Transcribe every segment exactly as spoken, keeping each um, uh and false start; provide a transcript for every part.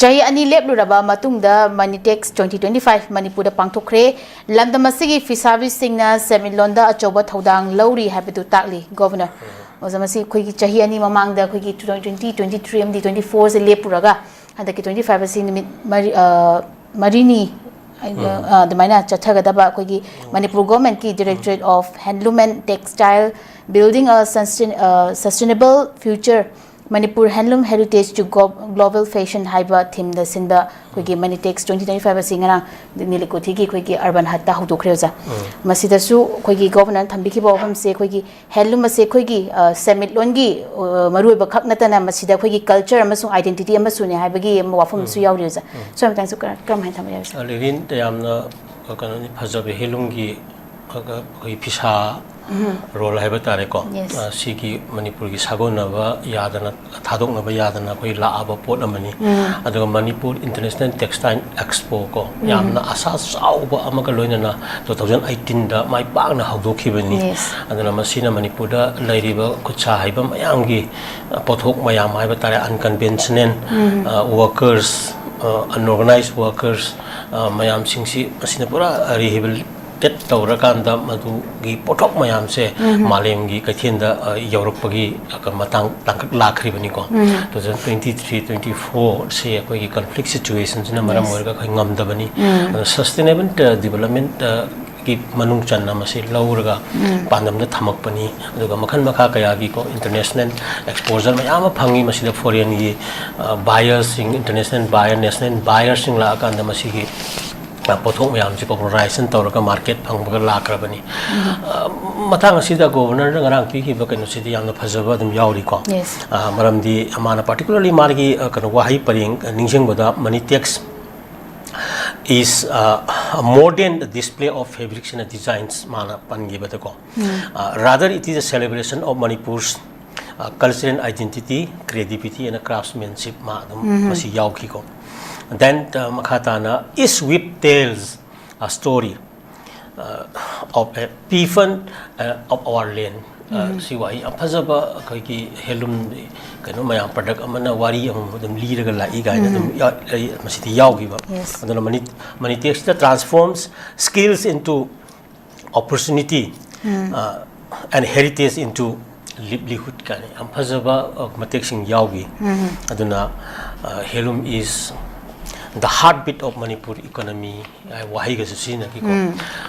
ꯆꯍꯤ ꯑꯅꯤ ꯂꯦꯞꯂꯨꯔꯕ ꯃꯇꯨꯡꯗ ꯃꯅꯤꯇꯦꯛꯁ twenty twenty-five ꯃꯅꯤꯄꯨꯔꯗ ꯄꯥꯡꯊꯣꯛꯈ꯭ꯔꯦ꯫ ꯂꯝꯗꯝ ꯑꯁꯤꯒꯤ ꯐꯤꯁꯥꯕꯤꯁꯤꯡꯅ ꯁꯦꯟꯃꯤꯠꯂꯣꯟꯗ ꯑꯆꯧꯕ ꯊꯧꯗꯥꯡ ꯂꯧꯔꯤ ꯍꯥꯏꯕꯗꯨ ꯇꯥꯛꯂꯤ꯫ ꯒꯣꯚꯔꯅꯔ, ꯑꯣꯖꯥ, ꯃꯁꯤ ꯑꯩꯈꯣꯏꯒꯤ ꯆꯍꯤ ꯑꯅꯤ ꯃꯃꯥꯡꯗ ꯑꯩꯈꯣꯏꯒꯤ two thousand twenty, twenty-three ꯑꯃꯗꯤ twenty-four ꯁꯦ ꯂꯦꯞꯄꯨꯔꯒ ꯍꯟꯗꯛꯀꯤ twenty-five ꯑꯁꯤ ꯅꯨꯃꯤꯠ ꯃꯔꯤ, ꯑ, ꯃꯔꯤꯅꯤ, ꯑ, ꯑ, ꯑꯗꯨꯃꯥꯏꯅ ꯆꯠꯊꯒꯗꯕ ꯑꯩꯈꯣꯏꯒꯤ Manipur ꯒꯣꯚꯔꯟꯃꯦꯟꯠꯀꯤ Directorate of Handloom and Textile, Building a Sustain-, ꯑ, Sustainable Future, Manipur Handloom Heritage to Glo-, Global Fashion ꯍꯥꯏꯕ ꯊꯤꯝꯗ ꯁꯤꯟꯕ ꯑꯩꯈꯣꯏꯒꯤ ꯃꯅꯤꯇꯦꯛꯁ twenty twenty-five ꯑꯁꯤ ꯉꯔꯥꯡ ꯅꯤꯂꯤꯀꯣꯊꯤꯒꯤ ꯑꯩꯈꯣꯏꯒꯤ ꯑꯔꯕꯟ ꯍꯠꯇ ꯍꯧꯗꯣꯛꯈ꯭ꯔꯦ, ꯑꯣꯖꯥ꯫ ꯃꯁꯤꯗꯁꯨ ꯑꯩꯈꯣꯏꯒꯤ ꯒꯣꯚꯔꯅꯔꯅ ꯊꯝꯕꯤꯈꯤꯕ ꯋꯥꯐꯝꯁꯦ ꯑꯩꯈꯣꯏꯒꯤ ꯍꯦꯟꯂꯨꯝ ꯑꯁꯦ ꯑꯩꯈꯣꯏꯒꯤ, ꯑ, ꯁꯦꯟꯃꯤꯠꯂꯣꯟꯒꯤ, ꯑ, ꯃꯔꯨꯑꯣꯏꯕ ꯈꯛ ꯅꯠꯇꯅ ꯃꯁꯤꯗ ꯑꯩꯈꯣꯏꯒꯤ ꯀꯜꯆꯔ ꯑꯃꯁꯨꯡ ꯑꯥꯏꯗꯦꯟꯇꯤꯇꯤ ꯑꯃꯁꯨꯅꯦ ꯍꯥꯏꯕꯒꯤ ꯋꯥꯐꯝ ꯑꯃꯁꯨ ꯌꯥꯎꯔꯤ, ꯑꯣꯖꯥ꯫ ꯁꯣꯝꯒꯤ ꯃꯇꯥꯡꯁꯨ ꯀꯔ-, ꯀꯔꯝꯍꯥꯏꯅ ꯊꯝꯕꯤꯔꯤ, ꯑꯣꯖꯥ? ꯑ, ꯂꯤꯂꯤꯟ, ꯌꯥꯝꯅ, ꯑ, ꯀꯩꯅꯣꯅꯤ, ꯐꯖꯕ ꯍꯦꯟꯂꯨꯝꯒꯤ, ꯑ, ꯑꯩꯈꯣꯏ ꯐꯤꯁꯥ ꯔꯣꯜ ꯍꯥꯏꯕ ꯇꯥꯔꯦꯀꯣ꯫ Yes. ꯑ, ꯁꯤꯒꯤ ꯃꯅꯤꯄꯨꯔꯒꯤ ꯁꯥꯒꯣꯟꯅꯕ ꯌꯥꯗꯅ, ꯊꯥꯗꯣꯛꯅꯕ ꯌꯥꯗꯅ ꯑꯩꯈꯣꯏ ꯂꯥꯛꯑꯕ ꯄꯣꯠ ꯑꯃꯅꯤ꯫ ꯑꯗꯨꯒ ꯃꯅꯤꯄꯨꯔ ꯏꯟꯇꯔꯅꯦꯁꯅꯦꯜ ꯇꯦꯛꯁꯇꯥꯏꯜ ꯑꯦꯛꯁꯄꯣ ꯀꯣ, ꯌꯥꯝꯅ ꯑꯁꯥ ꯆꯥꯎꯕ ꯑꯃꯒ ꯂꯣꯏꯅꯅ two thousand eighteen ꯗ ꯃꯥꯏ ꯄꯥꯛꯅ ꯍꯧꯗꯣꯛꯈꯤꯕꯅꯤ꯫ Yes. ꯑꯗꯨꯅ ꯃꯁꯤꯅ ꯃꯅꯤꯄꯨꯔꯗ ꯂꯩꯔꯤꯕ ꯈꯨꯠꯁꯥ ꯍꯩꯕ ꯃꯌꯥꯝꯒꯤ, ꯑ, ꯄꯣꯠꯊꯣꯛ ꯃꯌꯥꯝ ꯍꯥꯏꯕ ꯇꯥꯔꯦ, ꯑꯟꯀꯟꯚꯦꯟꯁꯅꯦꯜ, ꯑ, ꯋꯥꯔꯀꯔꯁ, ꯑ, ꯑꯟꯑꯣꯔꯒꯅꯥꯏꯖ ꯋꯥꯔꯀꯔꯁ, ꯑ, ꯃꯌꯥꯝꯁꯤꯡꯁꯤ ꯃꯁꯤꯅ ꯄꯨꯔꯥ ꯔꯤꯍꯦꯕꯤꯂꯤꯇꯦꯠ ꯇꯧꯔꯀꯥꯟꯗ ꯃꯗꯨꯒꯤ ꯄꯣꯠꯊꯣꯛ ꯃꯌꯥꯝꯁꯦ ꯃꯥꯂꯦꯝꯒꯤ ꯀꯩꯊꯦꯜꯗ, ꯑ, ꯌꯧꯔꯛꯄꯒꯤ, ꯑ, ꯃꯇꯥꯡ ꯇꯥꯡꯀꯛ ꯂꯥꯛꯈ꯭ꯔꯤꯕꯅꯤꯀꯣ꯫ Two thousand twenty-three twenty-four ꯁꯤ ꯑꯩꯈꯣꯏꯒꯤ ꯀꯟꯐ꯭ꯂꯤꯛ ꯁꯤꯆꯨꯋꯦꯁꯟꯁꯤꯅ ꯃꯔꯝ Yes. ꯑꯣꯏꯔꯒ ꯑꯩꯈꯣꯏ ꯉꯝꯗꯕꯅꯤ꯫ ꯑꯗꯣ ꯁꯁꯇꯦꯅꯦꯕꯜ, ꯑ, ꯗꯤꯕꯂꯞꯃꯦꯟꯠ, ꯑ, ꯒꯤ ꯃꯅꯨꯡ ꯆꯟꯅ ꯃꯁꯤ ꯂꯧꯔꯒ ꯄꯥꯟꯗꯝꯗ ꯊꯝꯃꯛꯄꯅꯤ꯫ ꯑꯗꯨꯒ ꯃꯈꯜ ꯃꯈꯥ ꯀꯌꯥꯒꯤꯀꯣ ꯏꯟꯇꯔꯅꯦꯁꯅꯦꯜ ꯑꯦꯛꯁꯄꯣꯖꯔ ꯃꯌꯥꯝ ꯑꯃ ꯐꯪꯉꯤ꯫ ꯃꯁꯤꯗ ꯐꯣꯔꯦꯟꯒꯤ, ꯑ, ꯕꯥꯌꯔꯁꯤꯡ, ꯏꯟꯇꯔꯅꯦꯁꯅꯦꯜ ꯕꯥꯌꯔ, ꯅꯦꯁꯅꯦꯜ ꯕꯥꯌꯔꯁꯤꯡ ꯂꯥꯛꯑꯀꯥꯟꯗ ꯃꯁꯤꯒꯤ, ꯑ, ꯄꯣꯠꯊꯣꯛ ꯃꯌꯥꯝꯁꯤ ꯄꯣꯄꯨꯂꯔꯥꯏꯖꯦꯁꯟ ꯇꯧꯔꯒ ꯃꯥꯔꯀꯦꯠ ꯐꯪꯕꯒ ꯂꯥꯛꯈ꯭ꯔꯕꯅꯤ꯫ ꯑ, ꯃꯇꯥꯡ ꯑꯁꯤꯗ ꯒꯣꯕꯔꯅꯔꯅ ꯉꯔꯥꯡ ꯄꯤꯈꯤꯕ ꯀꯩꯅꯣꯁꯤꯗꯤ ꯌꯥꯝꯅ ꯐꯖꯕ ꯑꯗꯨꯝ ꯌꯥꯎꯔꯤꯀꯣ꯫ Yes. ꯑ, ꯃꯔꯝꯗꯤ ꯃꯥꯅ ꯄꯥꯔꯇꯤꯀꯨꯂꯔꯂꯤ ꯃꯥꯒꯤ, ꯑ, ꯀꯩꯅꯣ, ꯋꯥꯍꯩ ꯄꯔꯦꯡ, ꯑ, ꯅꯤꯡꯁꯤꯡꯕꯗ, "Money tax is, uh, more than the display of fabrics and designs" ꯃꯥꯅ ꯄꯟꯈꯤꯕꯗꯀꯣ꯫ Uh, rather, it is a celebration of Manipur's, uh, cultural identity, creativity and craftsmanship ꯃꯥ ꯑꯗꯨꯝ ꯃꯁꯤ ꯌꯥꯎꯈꯤꯀꯣ꯫ Then, uh, ꯃꯈꯥ ꯇꯥꯅ, "Each whip tells a story, uh, of a people, uh, of our land." ꯑ, ꯁꯤ ꯋꯥꯍꯩ ꯌꯥꯝ ꯐꯖꯕ, ꯑꯩꯈꯣꯏꯒꯤ ꯍꯦꯟꯂꯨꯝ ꯀꯩꯅꯣ ꯃꯌꯥꯝ ꯄ꯭ꯔꯗꯛ ꯑꯃꯅ ꯋꯥꯔꯤ ꯑꯃꯃꯝ ꯑꯗꯨꯝ ꯂꯤꯔꯒ ꯂꯥꯛꯏ ꯀꯥꯏꯅ ꯑꯗꯨꯝ ꯌꯥ-, ꯂꯩ, ꯃꯁꯤꯗꯤ ꯌꯥꯎꯈꯤꯕ꯫ Yes. ꯑꯗꯨꯅ money-, ꯃꯅꯤꯇꯦꯛꯁꯤꯗ transforms skills into opportunity, uh, and heritage into livelihood ꯀꯥꯏꯅ ꯌꯥꯝ ꯐꯖꯕ, ꯑ, ꯃꯇꯦꯛꯁꯤꯡ ꯌꯥꯎꯈꯤ꯫ ꯑꯗꯨꯅ, ꯑ, heirloom is the heartbeat of Manipur economy ꯍꯥꯏ ꯋꯥꯍꯩꯒꯁꯨ ꯁꯤꯖꯤꯟꯅꯈꯤꯀꯣ꯫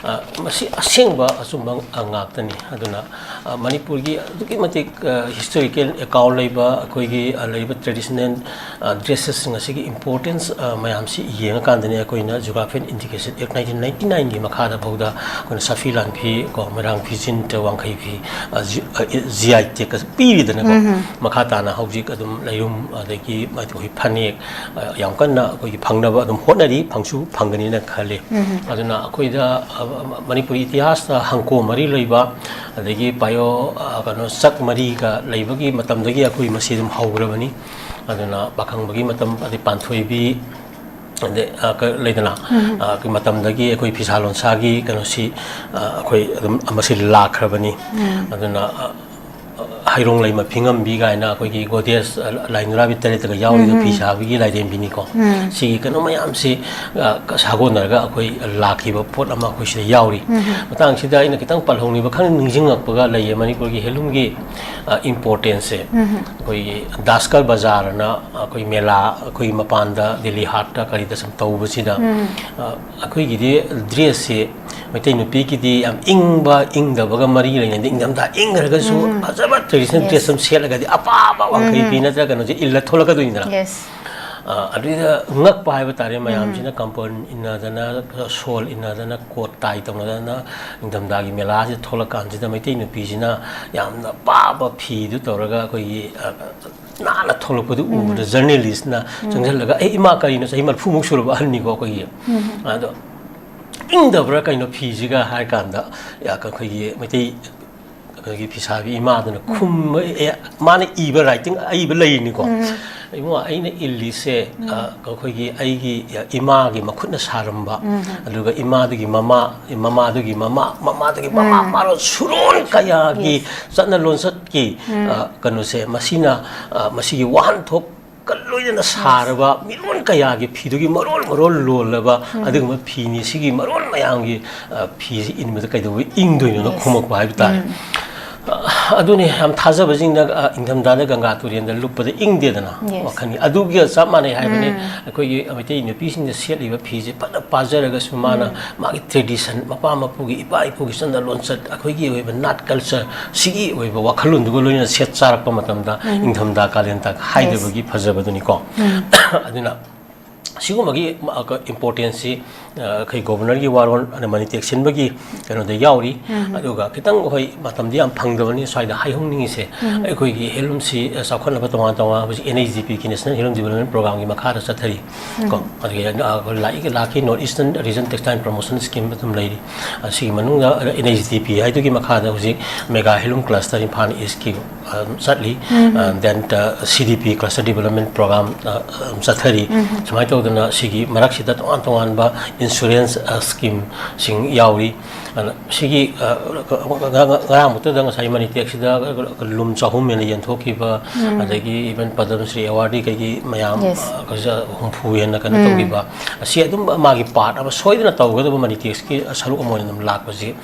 ꯑ, ꯃꯁꯤ ꯑꯁꯦꯡꯕ ꯑꯆꯨꯝꯕ, ꯑ, ꯉꯥꯛꯇꯅꯤ꯫ ꯑꯗꯨꯅ, ꯑ, ꯃꯅꯤꯄꯨꯔꯒꯤ ꯑꯗꯨꯛꯀꯤ ꯃꯇꯤꯛ, ꯑ, historical account ꯂꯩꯕ, ꯑꯩꯈꯣꯏꯒꯤ, ꯑ, ꯂꯩꯔꯤꯕ traditional, ꯑ, dressesꯁꯤꯡ ꯑꯁꯤꯒꯤ importance, ꯑ, ꯃꯌꯥꯝꯁꯤ ꯌꯦꯡꯉꯀꯥꯟꯗꯅꯤ ꯑꯩꯈꯣꯏꯅ Geography and Indication Act nineteen ninety nineꯒꯤ ꯃꯈꯥꯗ ꯐꯥꯎꯗ ꯑꯩꯈꯣꯏꯅ ꯁꯥꯐꯤ ꯂꯥꯟꯐꯤ ꯀꯣ, ꯃꯣꯏꯔꯥꯡ ꯐꯤꯖꯤꯟ, ꯇꯦꯋꯥꯡꯈꯩ ꯐꯤ, ꯑ, ꯖꯤ-, ꯑ, GI tagꯀ ꯄꯤꯔꯤꯗꯅꯀꯣ꯫ ꯃꯈꯥ ꯇꯥꯅ ꯍꯧꯖꯤꯛ ꯑꯗꯨꯝ ꯂꯩꯔꯨꯝ, ꯑꯗꯒꯤ ꯑꯩꯈꯣꯏ ꯐꯅꯦꯛ, ꯑ, ꯌꯥꯝ ꯀꯟꯅ ꯑꯩꯈꯣꯏꯒꯤ ꯐꯪꯅꯕ ꯑꯗꯨꯝ ꯍꯣꯠꯅꯔꯤ, ꯐꯪꯁꯨ ꯐꯪꯒꯅꯤꯅ ꯈꯜꯂꯤ꯫ ꯑꯗꯨꯅ ꯑꯩꯈꯣꯏꯗ, ꯑ, ꯃꯅꯤꯄꯨꯔꯤ ꯏꯇꯤꯍꯥꯁꯇ ꯍꯪꯀꯣ ꯃꯔꯤ ꯂꯩꯕ, ꯑꯗꯒꯤ ꯄꯥꯌꯣ, ꯑ, ꯀꯩꯅꯣ, ꯆꯛ ꯃꯔꯤꯒ ꯂꯩꯕꯒꯤ ꯃꯇꯝꯗꯒꯤ ꯑꯩꯈꯣꯏ ꯃꯁꯤ ꯑꯗꯨꯝ ꯍꯧꯈ꯭ꯔꯕꯅꯤ꯫ ꯑꯗꯨꯅ ꯄꯥꯈꯪꯕꯒꯤ ꯃꯇꯝ, ꯑꯗꯩ ꯄꯥꯟꯊꯣꯏꯕꯤ, ꯑꯗꯩ, ꯑ, ꯀ-, ꯂꯩꯗꯅ, ꯑ, ꯃꯇꯝꯗꯒꯤ ꯑꯩꯈꯣꯏ ꯐꯤꯁꯥ ꯂꯣꯟꯁꯥꯒꯤ ꯀꯩꯅꯣꯁꯤ, ꯑ, ꯑꯩꯈꯣꯏ ꯑꯗꯨꯝ ꯃꯁꯤ ꯂꯥꯛꯈ꯭ꯔꯕꯅꯤ꯫ ꯑꯗꯨꯅ, ꯑ, ꯍꯩꯔꯣꯡ ꯂꯩꯃ ꯐꯤꯉꯝꯕꯤ ꯀꯥꯏꯅ ꯑꯩꯈꯣꯏꯒꯤ ꯒꯣꯗꯦꯖ, ꯑ, ꯂꯥꯏ ꯅꯨꯔꯥꯕꯤ ꯇꯔꯦꯠꯇꯒ ꯌꯥꯎꯔꯤꯗꯣ ꯐꯤ ꯁꯥꯕꯒꯤ ꯂꯥꯏꯔꯦꯝꯕꯤꯅꯤꯀꯣ꯫ ꯁꯤꯒꯤ ꯀꯩꯅꯣ ꯃꯌꯥꯝꯁꯤ, ꯑ, ꯁꯥꯒꯣꯟꯅꯔꯒ ꯑꯩꯈꯣꯏ ꯂꯥꯛꯈꯤꯕ ꯄꯣꯠ ꯑꯃ ꯑꯩꯈꯣꯏ ꯁꯤꯗ ꯌꯥꯎꯔꯤ꯫ ꯃꯇꯥꯡꯁꯤꯗ ꯑꯩꯅ ꯈꯤꯇꯪ ꯄꯜꯍꯧꯅꯤꯡꯕ ꯈꯔ ꯅꯤꯡꯁꯤꯡꯉꯛꯄꯒ ꯂꯩꯌꯦ ꯃꯅꯤꯄꯨꯔꯒꯤ ꯍꯦꯟꯂꯨꯝꯒꯤ, ꯑ, importanceꯁꯦ꯫ ꯑꯩꯈꯣꯏꯒꯤ ꯗꯥꯁꯀꯔ ꯕꯖꯥꯔꯅ ꯑꯩꯈꯣꯏ ꯃꯦꯂꯥ ꯑꯩꯈꯣꯏ ꯃꯄꯥꯟꯗ ꯗꯤꯜꯂꯤ ꯍꯥꯠꯇ ꯀꯔꯤꯗ ꯁꯨꯝ ꯇꯧꯕꯁꯤꯗ, ꯑ, ꯑꯩꯈꯣꯏꯒꯤꯗꯤ dressꯁꯦ ꯃꯩꯇꯩ ꯅꯨꯄꯤꯒꯤꯗꯤ ꯌꯥꯝ ꯏꯪꯕ, ꯏꯪꯗꯕꯒ ꯃꯔꯤ ꯂꯩꯅꯗꯦ꯫ ꯏꯪꯊꯝꯊꯥ ꯏꯪꯈ꯭ꯔꯒꯁꯨ ꯐꯖꯕ traditional dress ꯑꯃ ꯁꯦꯠꯂꯒꯗꯤ ꯑꯄꯥꯕ ꯋꯥꯡꯈꯩ ꯐꯤ ꯅꯠꯇ꯭ꯔꯒ ꯀꯩꯅꯣꯁꯦ ꯏꯜꯂ ꯊꯣꯛꯂꯛꯀꯗꯣꯏꯅꯤꯗꯅ꯫ Yes. ꯑ, ꯑꯗꯨꯗ ꯉꯛꯄ ꯍꯥꯏꯕ ꯇꯥꯔꯦ, ꯃꯌꯥꯝꯁꯤꯅ ꯀꯝꯄꯔꯟ ꯏꯟꯅꯗꯅ, ꯁꯣꯜ ꯏꯟꯅꯗꯅ, ꯀꯣꯠ ꯇꯥꯏ ꯇꯧꯅꯗꯅ, ꯏꯪꯊꯝꯊꯥꯒꯤ ꯃꯦꯂꯥꯁꯤꯗ ꯊꯣꯛꯂꯛꯀꯥꯟꯁꯤꯗ ꯃꯩꯇꯩ ꯅꯨꯄꯤꯁꯤꯅ ꯌꯥꯝꯅ ꯄꯥꯕ ꯐꯤꯗꯨ ꯇꯧꯔꯒ ꯑꯩꯈꯣꯏꯒꯤ, ꯑ, ꯅꯥꯟꯅ ꯊꯣꯛꯂꯛꯄꯗꯨ ꯎꯕꯗ journalistꯅ ꯆꯪꯁꯤꯜꯂꯒ, "ꯑꯦ, ꯏꯃꯥ, ꯀꯔꯤꯅꯣ?" ꯆꯍꯤ ꯃꯔꯤꯐꯨꯃꯨꯛ ꯁꯨꯔꯕ ꯑꯍꯟꯅꯤꯀꯣ ꯑꯩꯈꯣꯏꯒꯤ꯫ ꯑꯗꯣ ꯏꯪꯗꯕ꯭ꯔꯥ ꯀꯩꯅꯣ ꯐꯤꯁꯤꯒ ꯍꯥꯏꯔ ꯀꯥꯟꯗ, ꯑꯩꯈꯣꯏꯒꯤ ꯃꯩꯇꯩ, ꯑꯩꯈꯣꯏꯒꯤ ꯐꯤꯁꯥꯕꯤ ꯏꯃꯥꯗꯨꯅ ꯈꯨꯝꯕ, ꯑꯦ, ꯃꯥꯅ ꯏꯕ writing, ꯑꯏꯕ ꯂꯩꯔꯤꯅꯤꯀꯣ꯫ ꯏꯕꯨꯡꯉꯣ, ꯑꯩꯅ ꯏꯜꯂꯤꯁꯦ, ꯑ, ꯑꯩꯈꯣꯏꯒꯤ ꯑꯩꯒꯤ ꯏꯃꯥꯒꯤ ꯃꯈꯨꯠꯅ ꯁꯥꯔꯝꯕ, ꯎꯝ꯫ ꯑꯗꯨꯒ ꯏꯃꯥꯗꯨꯒꯤ ꯃꯃꯥ, ꯃꯃꯥꯗꯨꯒꯤ ꯃꯃꯥ, ꯃꯃꯥꯗꯨꯒꯤ ꯃꯃꯥ, ꯎꯝ꯫ ꯃꯔꯣꯟ ꯁꯨꯔꯣꯟ ꯀꯌꯥꯒꯤ, yes, ꯆꯠꯅ ꯂꯣꯟꯆꯠꯀꯤ, ꯎꯝ꯫ ꯑ, ꯀꯩꯅꯣꯁꯦ, ꯃꯁꯤꯅ, ꯑ, ꯃꯁꯤꯒꯤ ꯋꯥꯍꯟꯊꯣꯛꯀ ꯂꯣꯏꯅꯅ, yes, ꯁꯥꯔꯕ ꯃꯤꯔꯣꯟ ꯀꯌꯥꯒꯤ ꯐꯤꯗꯨꯒꯤ ꯃꯔꯣꯜ ꯃꯔꯣꯜ ꯂꯣꯜꯂꯕ, ꯎꯝ꯫ ꯑꯗꯨꯒꯨꯝꯕ ꯐꯤꯅꯤ꯫ ꯁꯤꯒꯤ ꯃꯔꯣꯜ ꯃꯌꯥꯝꯒꯤ, ꯑ, ꯐꯤꯁꯤ ꯏꯟꯕꯗ ꯀꯩꯗꯧꯕꯩ ꯏꯪꯗꯣꯏꯅꯣꯅ, yes, ꯈꯨꯝꯃꯛꯄ ꯍꯥꯏꯕ ꯇꯥꯔꯦ꯫ ꯎꯝ꯫ ꯑ, ꯑꯗꯨꯅꯤ, ꯌꯥꯝ ꯊꯥꯖꯕꯁꯤꯡꯅ, ꯑ, ꯏꯪꯊꯝꯊꯥꯗ ꯒꯪꯒꯥ ꯇꯨꯔꯦꯜꯗ ꯂꯨꯞꯄꯗ ꯏꯪꯗꯦꯗꯅ, yes, ꯋꯥꯈꯜꯒꯤ꯫ ꯑꯗꯨꯒ ꯆꯞ ꯃꯥꯟꯅꯩ ꯍꯥꯏꯕꯅꯤ꯫ ꯎꯝ꯫ ꯑꯩꯈꯣꯏꯒꯤ ꯃꯩꯇꯩ ꯅꯨꯄꯤꯁꯤꯡꯅ ꯁꯦꯠꯂꯤꯕ ꯐꯤꯁꯦ ꯐꯅ ꯄꯥꯖꯔꯒꯁꯨ, ꯃꯥꯅ, ꯎꯝ, ꯃꯥꯒꯤ tradition, ꯃꯄꯥ ꯃꯄꯨꯒꯤ, ꯏꯄꯥ ꯏꯄꯨꯒꯤ ꯆꯠꯅ ꯂꯣꯟꯆꯠ, ꯑꯩꯈꯣꯏꯒꯤ ꯑꯣꯏꯕ ꯅꯥꯠ culture, ꯁꯤꯒꯤ ꯑꯣꯏꯕ ꯋꯥꯈꯜꯂꯣꯟꯗꯨꯒ ꯂꯣꯏꯅꯅ ꯁꯦꯠ ꯆꯥꯔꯛꯄ ꯃꯇꯝꯗ, ꯎꯝ, ꯏꯪꯊꯝꯊꯥ ꯀꯥꯂꯦꯟ ꯊꯥ, yes, ꯈꯥꯏꯗꯕꯒꯤ ꯐꯖꯕꯗꯨꯅꯤꯀꯣ꯫ ꯎꯝ꯫ ꯑꯗꯨꯅ ꯁꯤꯒꯨꯝꯕꯒꯤ, ꯃ-, ꯀ-, importanceꯁꯤ, ꯑ, ꯑꯩꯈꯣꯏ governorꯒꯤ ꯋꯥꯔꯣꯜ, ꯑꯗ ꯃꯅꯤꯇꯦꯛ ꯁꯤꯟꯕꯒꯤ ꯀꯩꯅꯣꯗ ꯌꯥꯎꯔꯤ꯫ ꯎꯝ꯫ ꯑꯗꯨꯒ ꯈꯤꯇꯪ, ꯍꯣꯏ, ꯃꯇꯝꯗꯤ ꯌꯥꯝ ꯐꯪꯗꯕꯅꯤ, ꯁ꯭ꯋꯥꯏꯗ ꯍꯥꯏꯍꯧꯅꯤꯡꯉꯤꯁꯦ, ꯎꯝ꯫ ꯑꯩꯈꯣꯏꯒꯤ handloomꯁꯤ, ꯑ, ꯆꯥꯎꯈꯠꯅꯕ ꯇꯣꯉꯥꯟ ꯇꯣꯉꯥꯟ ꯍꯧꯖꯤꯛ NHDPꯒꯤ, National Handloom Development Programmeꯒꯤ ꯃꯈꯥꯗ ꯆꯠꯊꯔꯤ꯫ ꯎꯝ꯫ ꯀꯣ, ꯑꯗꯨꯒꯤ, ꯑ, ꯑꯩꯈꯣꯏ ꯂꯥꯛꯏ-, ꯂꯥꯛꯈꯤ North Eastern Region Textile Promotion Scheme ꯑꯗꯨꯝ ꯂꯩꯔꯤ꯫ ꯑ, ꯁꯤꯒꯤ ꯃꯅꯨꯡꯗ, ꯑ, NHDP ꯍꯥꯏꯗꯨꯒꯤ ꯃꯈꯥꯗ ꯍꯧꯖꯤꯛ mega handloom cluster ꯏꯝꯐꯥꯜ Eastꯀꯤ ꯑꯗꯨꯝ ꯆꯠꯂꯤ꯫ ꯎꯝ꯫ ꯑ, then, ꯑ, CDP, Cluster Development Program, ꯑ, ꯑꯗꯨꯝ ꯆꯠꯊꯔꯤ꯫ ꯎꯝ꯫ ꯁꯨꯃꯥꯏꯅ ꯇꯧꯗꯅ ꯁꯤꯒꯤ ꯃꯔꯛꯁꯤꯗ ꯇꯣꯉꯥꯟ ꯇꯣꯉꯥꯟꯕ insurance, ꯑ, schemeꯁꯤꯡ ꯌꯥꯎꯔꯤ꯫ ꯑꯗ ꯁꯤꯒꯤ, ꯑ, ꯉ-, ꯉ-, ꯉ-, ꯉꯔꯥꯡꯃꯛꯇꯗ ꯉꯁꯥꯏ ꯃꯅꯤꯇꯦꯛꯁꯤꯗ ꯂꯨꯝ ꯆꯍꯨꯝ ꯍꯦꯟꯅ ꯌꯦꯟꯊꯣꯛꯈꯤꯕ, ꯎꯝ꯫ ꯑꯗꯒꯤ even ꯄꯗꯝ ꯁ꯭ꯔꯤ awardee ꯀꯩꯒꯤ ꯃꯌꯥꯝ, yes, ꯑ, ꯍꯨꯝꯐꯨ ꯍꯦꯟꯅ ꯀꯩꯅꯣ, ꯎꯝ, ꯇꯧꯈꯤꯕ꯫ ꯑꯁꯤ ꯑꯗꯨꯝ ꯃꯥꯒꯤ part ꯑꯃ ꯁꯣꯏꯗꯅ ꯇꯧꯒꯗꯕ ꯃꯅꯤꯇꯦꯛꯁꯀꯤ ꯁꯔꯨꯛ ꯑꯃ ꯑꯣꯏꯅ ꯑꯗꯨꯝ ꯂꯥꯛꯄꯁꯤ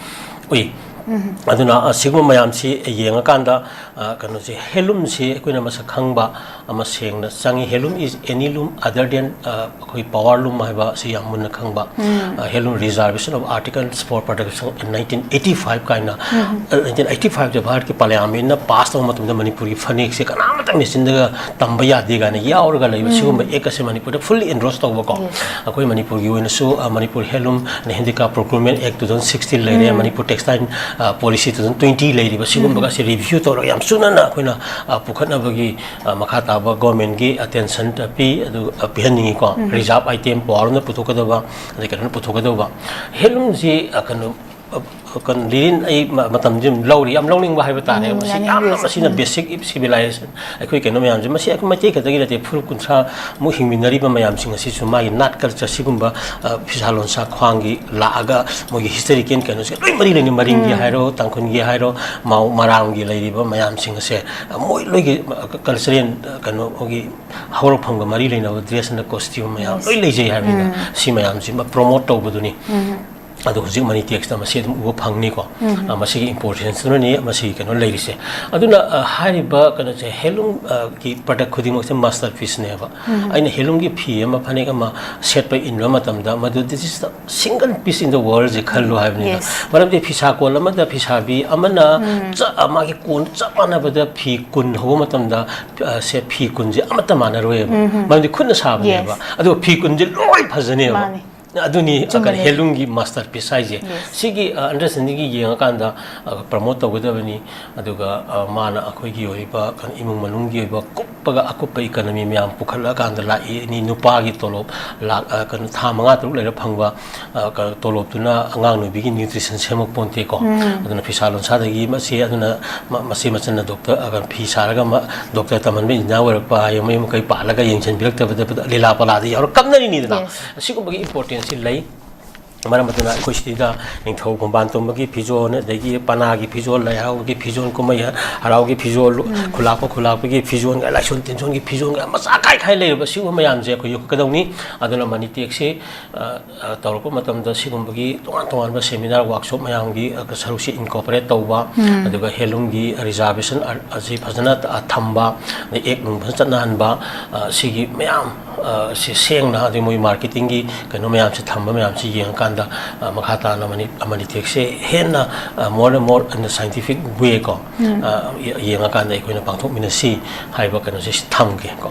ꯎꯏ꯫ ꯎꯝ꯫ ꯑꯗꯨꯅ ꯑꯁꯤꯒꯨꯝꯕ ꯃꯌꯥꯝꯁꯤ ꯌꯦꯡꯉꯀꯥꯟꯗ, ꯑ, ꯀꯩꯅꯣꯁꯦ, handloomꯁꯦ ꯑꯩꯈꯣꯏꯅ ꯃꯁꯛ ꯈꯪꯕ ꯑꯃ ꯁꯦꯡꯅ ꯆꯪꯉꯤ꯫ Handloom is any loom other than, ꯑ, ꯑꯩꯈꯣꯏ power loom ꯍꯥꯏꯕ ꯑꯁꯤ ꯌꯥꯝ ꯃꯨꯟꯅ ꯈꯪꯕ꯫ ꯎꯝ꯫ ꯑ, Handloom Reservation of Articles for Production in nineteen eighty five ꯀꯥꯏꯅ, ꯎꯝ꯫ ꯑ, nineteen eighty fiveꯇ ꯚꯥꯔꯠꯀꯤ parliamentꯅ pass ꯇꯧꯕ ꯃꯇꯝꯗ ꯃꯅꯤꯄꯨꯔꯒꯤ ꯐꯅꯦꯛꯁꯦ ꯀꯅꯥꯃꯠꯇ machineꯗꯒ ꯇꯝꯕ ꯌꯥꯗꯦ ꯀꯥꯏꯅ ꯌꯥꯎꯔꯒ ꯂꯩꯕ, ꯎꯝ, ꯁꯤꯒꯨꯝꯕ act ꯑꯁꯦ ꯃꯅꯤꯄꯨꯔꯗ fully endorse ꯇꯧꯕꯀꯣ꯫ Yes꯫ ꯑꯩꯈꯣꯏ ꯃꯅꯤꯄꯨꯔꯒꯤ ꯑꯣꯏꯅꯁꯨ, ꯑ, Manipur Handloom and Handicraft Procurement Act two thousand sixteen ꯂꯩꯔꯦ, ꯎꯝ꯫ Manipur Textile, ꯑ, Policy two thousand twenty ꯂꯩꯔꯤꯕ, ꯁꯤꯒꯨꯝꯕꯒ, ꯎꯝ, ꯑꯁꯤ review ꯇꯧꯔꯒ ꯌꯥꯝ ꯆꯨꯅꯅ ꯑꯩꯈꯣꯏꯅ, ꯑ, ꯄꯨꯈꯠꯅꯕꯒꯤ, ꯑ, ꯃꯈꯥ ꯇꯥꯕ governmentꯀꯤ attention, ꯑ, ꯄꯤ, ꯑꯗꯨ, ꯑ, ꯄꯤꯍꯟꯅꯤꯡꯉꯤꯀꯣ꯫ ꯎꯝ꯫ Reserve item power loomꯅ ꯄꯨꯊꯣꯛꯀꯗꯕ, ꯑꯗꯩ ꯀꯩꯅꯣꯅ ꯄꯨꯊꯣꯛꯀꯗꯧꯕ꯫ Handloomꯁꯤ, ꯑ, ꯀꯩꯅꯣ, ꯀꯩꯅꯣ, ꯂꯤꯔꯤꯟ ꯑꯩ ꯃꯇꯝꯁꯤ ꯑꯗꯨꯝ ꯂꯧꯔꯤ, ꯌꯥꯝ ꯂꯧꯅꯤꯡꯕ ꯍꯥꯏꯕ ꯇꯥꯔꯦ꯫ ꯎꯝ, ꯃꯁꯤ ꯌꯥꯝꯅ, ꯃꯁꯤꯅ ꯕꯦꯁꯤꯛ ꯁꯤꯚꯤꯂꯥꯏꯖꯦꯁꯟ, ꯑꯩꯈꯣꯏ ꯀꯩꯅꯣ ꯃꯌꯥꯝꯁꯦ, ꯃꯁꯤ ꯑꯩꯈꯣꯏ ꯃꯩꯇꯩ ꯈꯛꯇꯒꯤ ꯅꯠꯇꯦ, ꯐꯨꯔꯨꯞ ꯀꯨꯟꯊ꯭ꯔꯥꯃꯨꯛ ꯍꯤꯡꯃꯤꯟꯅꯔꯤꯕ ꯃꯌꯥꯝꯁꯤꯡ ꯑꯁꯤꯁꯨ ꯃꯥꯒꯤ ꯅꯥꯠ ꯀꯜꯆꯔ ꯁꯤꯒꯨꯝꯕ, ꯑ, ꯐꯤꯁꯥ ꯂꯣꯟꯁꯥ ꯈ꯭ꯋꯥꯡꯒꯤ ꯂꯥꯛꯑꯒ ꯃꯣꯏꯒꯤ ꯍꯤꯁꯇꯣꯔꯤꯀꯦꯜ ꯀꯩꯅꯣꯁꯦ ꯂꯣꯏ ꯃꯔꯤ ꯂꯩꯅꯩ꯫ ꯃꯔꯤꯡꯒꯤ ꯍꯥꯏꯔꯣ, ꯇꯥꯡꯈꯨꯜꯒꯤ ꯍꯥꯏꯔꯣ, ꯃꯥꯎ ꯃꯔꯥꯡꯒꯤ ꯂꯩꯔꯤꯕ ꯃꯌꯥꯝꯁꯤꯡ ꯑꯁꯦ, ꯑ, ꯃꯣꯏ ꯂꯣꯏꯒꯤ, ꯑ, ꯀꯜꯆꯔꯦꯜ, ꯑ, ꯀꯩꯅꯣꯒꯤ ꯍꯧꯔꯛꯐꯝꯒ ꯃꯔꯤ ꯂꯩꯅꯕ ꯗ꯭ꯔꯦꯁ ꯑꯦꯟ ꯀꯣꯁꯇ꯭ꯌꯨꯝ ꯃꯌꯥꯝ ꯂꯣꯏ ꯂꯩꯖꯩ ꯍꯥꯏꯕꯅꯤꯅ, ꯁꯤ ꯃꯌꯥꯝꯁꯤꯃ ꯄ꯭ꯔꯣꯃꯣꯠ ꯇꯧꯕꯗꯨꯅꯤ꯫ ꯑꯗꯣ ꯍꯧꯖꯤꯛ ꯃꯅꯤ ꯇꯦꯛꯁꯇ ꯃꯁꯤ ꯑꯗꯨꯝ ꯎꯕ ꯐꯪꯅꯤꯀꯣ꯫ ꯑ, ꯃꯁꯤꯒꯤ ꯏꯝꯄꯣꯔꯇꯦꯟꯁꯇꯨꯅꯅꯤ ꯃꯁꯤꯒꯤ ꯀꯩꯅꯣ ꯂꯩꯔꯤꯁꯦ꯫ ꯑꯗꯨꯅ, ꯑ, ꯍꯥꯏꯔꯤꯕ ꯀꯩꯅꯣꯁꯦ, ꯍꯦꯟꯂꯨꯝ, ꯑ, ꯒꯤ ꯄ꯭ꯔꯗꯛ ꯈꯨꯗꯤꯡꯃꯛꯁꯦ ꯃꯥꯁꯇꯔ ꯄꯤꯁꯅꯦꯕ꯫ ꯑꯩꯅ ꯍꯦꯟꯂꯨꯝꯒꯤ ꯐꯤ ꯑꯃ, ꯐꯅꯦꯛ ꯑꯃ ꯁꯦꯠꯄ, ꯏꯟꯕ ꯃꯇꯝꯗ, ꯃꯗꯨ this is the single piece in the world ꯁꯦ ꯈꯜꯂꯨ ꯍꯥꯏꯕꯅꯤꯗ꯫ ꯃꯔꯝꯗꯤ ꯐꯤꯁꯥ ꯀꯣꯟ ꯑꯃꯗ ꯐꯤꯁꯥꯕꯤ ꯑꯃꯅ ꯆ-, ꯃꯥꯒꯤ ꯀꯣꯟ ꯆꯞ ꯃꯥꯟꯅꯕꯗ ꯐꯤ ꯀꯨꯟ ꯍꯧꯕ ꯃꯇꯝꯗ, ꯑ, ꯁꯦ ꯐꯤ ꯀꯨꯟꯁꯦ ꯑꯃꯠꯇ ꯃꯥꯟꯅꯔꯣꯏꯕ꯫ ꯃꯔꯝꯗꯤ ꯈꯨꯠꯅ ꯁꯥꯕꯅꯦꯕ꯫ ꯑꯗꯨꯒ ꯐꯤ ꯀꯨꯟꯁꯦ ꯂꯣꯏ ꯐꯖꯅꯦꯕ꯫ ꯑꯗꯨꯅꯤ, ꯑ, ꯀꯩꯅꯣ, ꯍꯦꯟꯂꯨꯝꯒꯤ ꯃꯥꯁꯇꯔ ꯄꯤꯁ ꯍꯥꯏꯁꯦ꯫ ꯁꯤꯒꯤ, ꯑ, ꯑꯟꯗꯔꯁ꯭ꯇꯦꯟꯗꯤꯡꯒꯤ ꯌꯦꯡꯉꯀꯥꯟꯗ, ꯑ, ꯄ꯭ꯔꯃꯣꯠ ꯇꯧꯒꯗꯕꯅꯤ꯫ ꯑꯗꯨꯒ, ꯑ, ꯃꯥꯅ ꯑꯩꯈꯣꯏꯒꯤ ꯑꯣꯏꯔꯤꯕ ꯀꯩꯅꯣ, ꯏꯃꯨꯡ ꯃꯅꯨꯡꯒꯤ ꯑꯣꯏꯕ ꯀꯨꯞꯄꯒ ꯑꯀꯨꯞꯄ ꯏꯀꯅꯃꯤ ꯃꯌꯥꯝ ꯄꯨꯈꯠꯂꯛꯑꯀꯥꯟꯗ ꯂꯥꯛꯏꯅꯤ꯫ ꯅꯨꯄꯥꯒꯤ ꯇꯣꯂꯣꯞ ꯂꯥꯛ, ꯑ, ꯀꯩꯅꯣ, ꯊꯥ ꯃꯉꯥ ꯇꯔꯨꯛ ꯂꯩꯔ ꯐꯪꯕ, ꯑ, ꯀꯩꯅꯣ, ꯇꯣꯂꯣꯞꯇꯨꯅ ꯑꯉꯥꯡ ꯅꯨꯕꯤꯒꯤ ꯅ꯭ꯌꯨꯇ꯭ꯔꯤꯁꯟ ꯁꯦꯝꯃꯛ ꯄꯣꯟꯇꯦꯀꯣ꯫ ꯑꯗꯨꯅ ꯐꯤꯁꯥ ꯂꯣꯟꯁꯥꯗꯒꯤ ꯃꯁꯤ, ꯑꯗꯨꯅ ꯃ-, ꯃꯁꯤ ꯃꯆꯟꯅ ꯗꯣꯛꯇꯔ, ꯑ, ꯀꯩꯅꯣ, ꯐꯤ ꯁꯥꯔꯒ ꯃ-, ꯗꯣꯛꯇꯔ ꯇꯝꯍꯟꯕ ꯏꯟꯖꯤꯅꯤꯌꯥꯔ ꯑꯣꯏꯔꯛꯄ ꯍꯥꯏ, ꯃꯌꯨꯝ ꯃꯀꯩ ꯄꯥꯜꯂꯒ ꯌꯦꯡꯁꯤꯟꯕꯤꯔꯛꯇꯕꯗ ꯂꯤꯂꯥ ꯄꯂꯥꯗ ꯌꯥꯎꯔ ꯀꯞꯅꯔꯤꯅꯤꯗꯅ꯫ ꯑꯁꯤꯒꯨꯝꯕꯒꯤ ꯏꯝꯄꯣꯔꯇꯦꯟꯁꯁꯤ ꯂꯩ꯫ ꯃꯔꯝ ꯑꯗꯨꯅ ꯑꯩꯈꯣꯏ ꯁꯤꯗ ꯅꯤꯡꯊꯧ ꯈꯣꯡꯕꯥꯟ ꯇꯣꯝꯕꯒꯤ ꯐꯤꯖꯣꯜ, ꯑꯗꯒꯤ ꯄꯅꯥꯒꯤ ꯐꯤꯖꯣꯜ, ꯂꯥꯏ ꯍꯔꯥꯎꯕꯒꯤ ꯐꯤꯖꯣꯜ, ꯀꯨꯝꯍꯩ ꯍꯔꯥꯎꯒꯤ ꯐꯤꯖꯣꯜ, ꯈꯨꯂꯥꯛꯄ ꯈꯨꯂꯥꯛꯄꯒꯤ ꯐꯤꯖꯣꯜ, ꯂꯥꯏꯁꯣꯟ ꯇꯤꯟꯖꯣꯜꯒꯤ ꯐꯤꯖꯣꯜ ꯃꯆꯥ ꯀꯥꯏ ꯀꯥꯏ ꯂꯩꯔꯤꯕ ꯁꯤꯒꯨꯝꯕ ꯃꯌꯥꯝꯁꯦ ꯑꯩꯈꯣꯏ ꯌꯣꯛꯀꯗꯧꯅꯤ꯫ ꯑꯗꯨꯅ ꯃꯅꯤꯇꯦꯛꯁꯤ, ꯑ, ꯑ, ꯇꯧꯔꯛꯄ ꯃꯇꯝꯗ ꯁꯤꯒꯨꯝꯕꯒꯤ ꯇꯣꯉꯥꯟ ꯇꯣꯉꯥꯟꯕ ꯁꯦꯃꯤꯅꯥꯔ, ꯋꯥꯔꯛꯁꯣꯞ ꯃꯌꯥꯝꯒꯤ, ꯑ, ꯁꯔꯨꯛꯁꯤ ꯏꯟꯀꯣꯄꯔꯦꯠ ꯇꯧꯕ, ꯑꯗꯨꯒ ꯍꯦꯟꯂꯨꯝꯒꯤ ꯔꯤꯖꯥꯔꯕꯦꯁꯟ ꯑ-, ꯑꯁꯤ ꯐꯖꯅ ꯊ-, ꯊꯝꯕ, ꯑꯗꯩ ꯑꯦꯛ ꯅꯨꯡ ꯐꯖꯅ ꯆꯠꯅꯍꯟꯕ, ꯑ, ꯁꯤꯒꯤ ꯃꯌꯥꯝ, ꯑ, ꯁꯤ ꯁꯦꯡꯅ, ꯑꯗꯩ ꯃꯣꯏ ꯃꯥꯔꯀꯦꯇꯤꯡꯒꯤ ꯀꯩꯅꯣ ꯃꯌꯥꯝꯁꯤ ꯊꯝꯕ ꯃꯌꯥꯝꯁꯤ ꯌꯦꯡꯉꯀꯥꯟꯗ, ꯑ, ꯃꯈꯥ ꯇꯥꯅ ꯃꯅꯤ-, ꯃꯅꯤꯇꯦꯛꯁꯦ ꯍꯦꯟꯅ, ꯑ, more and more in the scientific way ꯀꯣ, ꯑ, ꯌꯦ-, ꯌꯦꯡꯉꯀꯥꯟꯗ ꯑꯩꯈꯣꯏꯅ ꯄꯥꯡꯊꯣꯛꯃꯤꯟꯅꯁꯤ ꯍꯥꯏꯕ ꯀꯩꯅꯣꯁꯦ ꯊꯝꯒꯦ ꯀꯣ꯫